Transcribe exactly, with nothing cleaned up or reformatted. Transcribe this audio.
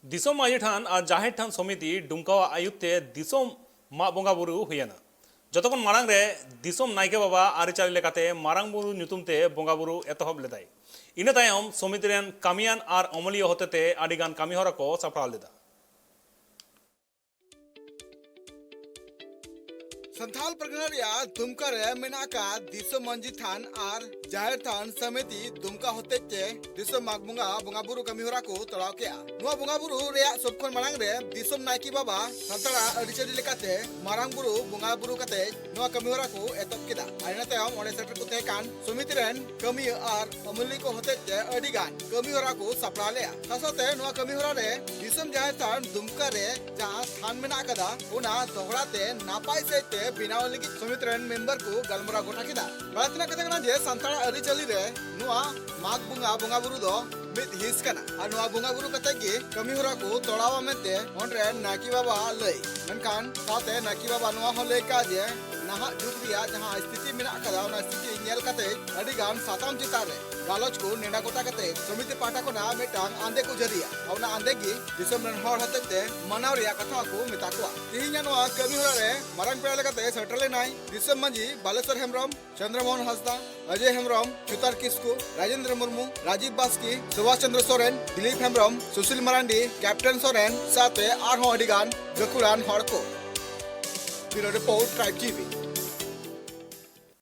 ᱫᱤᱥᱚᱢ ᱢᱟᱹᱡᱷᱤ ᱛᱷᱟᱱ ᱟᱨ ᱡᱟᱦᱮᱨ ᱛᱷᱟᱱ ᱥᱚᱢᱤᱛᱤ ᱰᱩᱢᱠᱟᱣᱟᱜ ᱟᱹᱭᱩᱨ ᱛᱮ ᱫᱤᱥᱚᱢ ᱢᱟᱜ ᱵᱚᱸᱜᱟ ᱵᱩᱨᱩ ᱦᱩᱭᱮᱱᱟ᱾ ᱡᱚᱛᱚ ᱠᱷᱚᱱ ᱢᱟᱲᱟᱝ ᱨᱮ ᱫᱤᱥᱚᱢ ᱱᱟᱭᱠᱮ ᱵᱟᱵᱟ ᱟᱹᱨᱤᱪᱟᱹᱞᱤ ᱞᱮᱠᱟᱛᱮ ᱢᱟᱨᱟᱝ ᱵᱩᱨᱩ ᱧᱩᱛᱩᱢ ᱛᱮ ᱵᱚᱸᱜᱟ ᱵᱩᱨᱩ ᱮᱛᱚᱦᱚᱵ ᱞᱮᱫᱟᱭ᱾ ᱤᱱᱟᱹ ᱛᱟᱭᱚᱢ ᱥᱚᱢᱤᱛᱤ ᱨᱮᱱ ᱠᱟᱹᱢᱤᱭᱟᱱ ᱟᱨ ᱚᱢᱚᱞᱤᱭᱟᱹ ᱦᱚᱛᱮᱛᱮ ᱟᱹᱰᱤ ᱜᱟᱱ ᱠᱟᱹᱢᱤ ᱦᱚᱨᱟ ᱠᱚ ᱥᱟᱯᱲᱟᱣ ᱞᱮᱫᱟ᱾ ᱥᱟᱱᱛᱷᱟᱞ ᱯᱟᱨᱜᱟᱱᱟ ᱨᱮᱭᱟᱜ ᱫᱩᱢᱠᱟ ᱨᱮ ᱢᱮᱱᱟᱜ ᱟᱠᱟᱫ ᱫᱤᱥᱚᱢ ᱢᱟᱹᱡᱷᱤ ᱛᱷᱟᱱ ᱟᱨ ᱡᱟᱦᱮᱨ ᱛᱷᱟᱱ ᱥᱚᱢᱤᱛᱤ ᱫᱩᱢᱠᱟ ᱦᱚᱛᱮᱡ ᱛᱮ ᱫᱤᱥᱚᱢ ᱢᱟᱜᱽ ᱵᱚᱸᱜᱟ ᱵᱚᱸᱜᱟ ᱵᱩᱨᱩ ᱠᱟᱹᱢᱤ ᱦᱚᱨᱟ ᱠᱚ ᱛᱚᱲᱟᱣ ᱠᱮᱜᱼᱟ᱾ ᱱᱚᱣᱟ ᱵᱚᱸᱜᱟ ᱵᱩᱨᱩ ᱨᱮᱭᱟᱜ ᱥᱚᱵ ᱠᱷᱚᱱ ᱢᱟᱲᱟᱝ ᱨᱮ ᱫᱤᱥᱚᱢ ᱱᱟᱭᱠᱮ ᱵᱟᱵᱟ ᱥᱟᱱᱛᱟᱲᱟᱜ ᱟᱹᱨᱤᱪᱟᱹᱞᱤ ᱞᱮᱠᱟᱛᱮ ᱢᱟᱨᱟᱝ ᱵᱩᱨᱩ ᱵᱚᱸᱜᱟ ᱵᱩᱨᱩ ᱠᱟᱛᱮ ᱱᱚᱣᱟ ᱠᱟᱹᱢᱤ ᱦᱚᱨᱟ ᱠᱚ ᱮᱛᱚᱦᱚᱵ ᱠᱮᱫᱟ᱾ ᱟᱨ ᱤᱱᱟᱹ ᱛᱟᱭᱚᱢ ᱚᱸᱰᱮ ᱥᱮᱴᱮᱨ ᱠᱚ ᱛᱟᱦᱮᱸ ᱠᱟᱱ ᱥᱚᱢᱤᱛᱤ ᱨᱮᱱ ᱠᱟᱹᱢᱤᱭᱟᱹ ᱟᱨ ᱟᱹᱢᱟᱹᱞᱤ ᱠᱚ ᱦᱚᱛᱮᱡ ᱛᱮ ᱟᱹᱰᱤ ᱜᱟᱱ ᱠᱟᱹᱢᱤ ᱦᱚᱨᱟ ᱠᱚ ᱥᱟᱯᱲᱟᱣ ᱞᱮᱜᱼᱟ᱾ ᱥᱟᱶ ᱥᱟᱶᱛᱮ ᱱᱚᱣᱟ ᱠᱟᱹᱢᱤ ᱦᱚᱨᱟ ᱨᱮ ᱫᱤᱥᱚᱢ ᱡᱟᱦᱮᱨ ᱛᱷᱟᱱ ᱫᱩᱢᱠᱟ ᱨᱮ ᱡᱟᱦᱟᱸ ᱛᱷᱟᱱ ᱢᱮᱱᱟᱜ ᱟᱠᱟᱫᱟ, ᱚᱱᱟ ᱫᱚᱦᱲᱟ ᱛᱮ ᱱᱟᱯᱟᱭ ᱥᱟᱹᱦᱤᱡ ᱛᱮ ᱵᱮᱱᱟᱣ ᱞᱟᱹᱜᱤᱫ ᱥᱚᱢᱤᱛᱤ ᱨᱮᱱ ᱢᱮᱢᱵᱟᱨ ᱠᱚ ᱜᱟᱞᱢᱟᱨᱟᱣ ᱜᱚᱴᱟ ᱠᱮᱫᱟ᱾ ᱵᱟᱲᱟᱭ ᱛᱮᱱᱟᱜ ᱠᱟᱛᱷᱟ ᱠᱟᱱᱟ ᱡᱮ ᱥᱟᱱᱛᱟᱲᱟᱜ ᱟᱹᱨᱤᱪᱟᱹᱞᱤ ᱨᱮ ᱱᱚᱣᱟ ᱢᱟᱜᱽ ᱵᱚᱸᱜᱟ ᱵᱚᱸᱜᱟ ᱵᱩᱨᱩ ᱫᱚ ᱢᱤᱫ ᱦᱤᱸᱥ ᱠᱟᱱᱟ᱾ ᱟᱨ ᱱᱚᱣᱟ ᱵᱚᱸᱜᱟ ᱵᱩᱨᱩ ᱠᱟᱛᱮ ᱜᱮ ᱠᱟᱹᱢᱤ ᱦᱚᱨᱟ ᱠᱚ ᱛᱚᱲᱟᱣᱟ ᱢᱮᱱᱛᱮ ᱚᱸᱰᱮ ᱨᱮᱱ ᱱᱟᱭᱠᱮ ᱵᱟᱵᱟ ᱞᱟᱹᱭ᱾ ᱢᱮᱱᱠᱷᱟᱱ ᱥᱟᱶᱛᱮ ᱱᱟᱭᱠᱮ ᱵᱟᱵᱟ ᱱᱚᱣᱟ ᱦᱚᱸ ᱞᱟᱹᱭ ᱠᱟᱜᱼᱟ ᱡᱮ ᱱᱟᱦᱟᱜ ᱡᱩᱜᱽ ᱨᱮᱭᱟᱜ ᱡᱟᱦᱟᱸ ᱥᱛᱷᱤᱛᱤ ᱢᱮᱱᱟᱜ ᱟᱠᱟᱫᱟ, ᱚᱱᱟ ᱥᱛᱷᱤᱛᱤ ᱧᱮᱞ ᱠᱟᱛᱮ ᱟᱹᱰᱤ ᱜᱟᱱ ᱥᱟᱛᱟᱢ ᱪᱮᱛᱟᱱ ᱨᱮ ᱜᱟᱞᱚᱪ ᱠᱚ ᱱᱮᱰᱟ ᱜᱚᱴᱟ ᱠᱟᱛᱮ ᱥᱚᱢᱤᱛᱤ ᱯᱟᱦᱴᱟ ᱠᱷᱚᱱᱟᱜ ᱢᱤᱫᱴᱟᱝ ᱟᱸᱫᱮ ᱠᱚ ᱡᱟᱹᱨᱤᱭᱟ᱾ ᱟᱨ ᱚᱱᱟ ᱟᱸᱫᱮ ᱜᱮ ᱫᱤᱥᱚᱢ ᱨᱮᱱ ᱦᱚᱲ ᱦᱚᱛᱮᱡ ᱛᱮ ᱢᱟᱱᱟᱣ ᱨᱮᱭᱟᱜ ᱠᱟᱛᱷᱟ ᱦᱚᱸᱠᱚ ᱢᱮᱛᱟ ᱠᱚᱣᱟ᱾ ᱛᱮᱦᱮᱧᱟᱜ ᱱᱚᱣᱟ ᱠᱟᱹᱢᱤ ᱦᱚᱨᱟ ᱨᱮ ᱢᱟᱨᱟᱝ ᱯᱮᱲᱟ ᱞᱮᱠᱟᱛᱮ ᱥᱮᱴᱮᱨ ᱞᱮᱱᱟᱭ ᱫᱤᱥᱚᱢ ᱢᱟᱹᱡᱷᱤ ᱵᱟᱞᱮᱥᱚᱨ ᱦᱮᱢᱵᱨᱚᱢ, ᱪᱚᱱᱫᱨᱚᱢᱳᱦᱚᱱ ᱦᱟᱸᱥᱫᱟ, ᱚᱡᱚᱭ ᱦᱮᱢᱵᱨᱚᱢ, ᱪᱷᱩᱛᱟᱨ ᱠᱤᱥᱠᱩ, ᱨᱟᱡᱮᱱᱫᱨᱚ ᱢᱩᱨᱢᱩ, ᱨᱟᱡᱤᱵ ᱵᱟᱥᱠᱮ, ᱥᱩᱵᱷᱟᱥ ᱪᱚᱱᱫᱨᱚ ᱥᱚᱨᱮᱱ, ᱫᱤᱞᱤᱯ ᱦᱮᱢᱵᱨᱚᱢ, ᱥᱩᱥᱤᱞ ᱢᱟᱨᱟᱱᱰᱤ, ᱠᱮᱯᱴᱮᱱ ᱥᱚᱨᱮᱱ ᱥᱟᱶᱛᱮ ᱟᱨᱦᱚᱸ ᱟᱹᱰᱤ ᱜᱟᱱ ᱜᱟᱹᱠᱷᱩᱲᱟᱱ ᱦᱚᱲ ᱠᱚ᱾ Bureau Report, Tribe T V.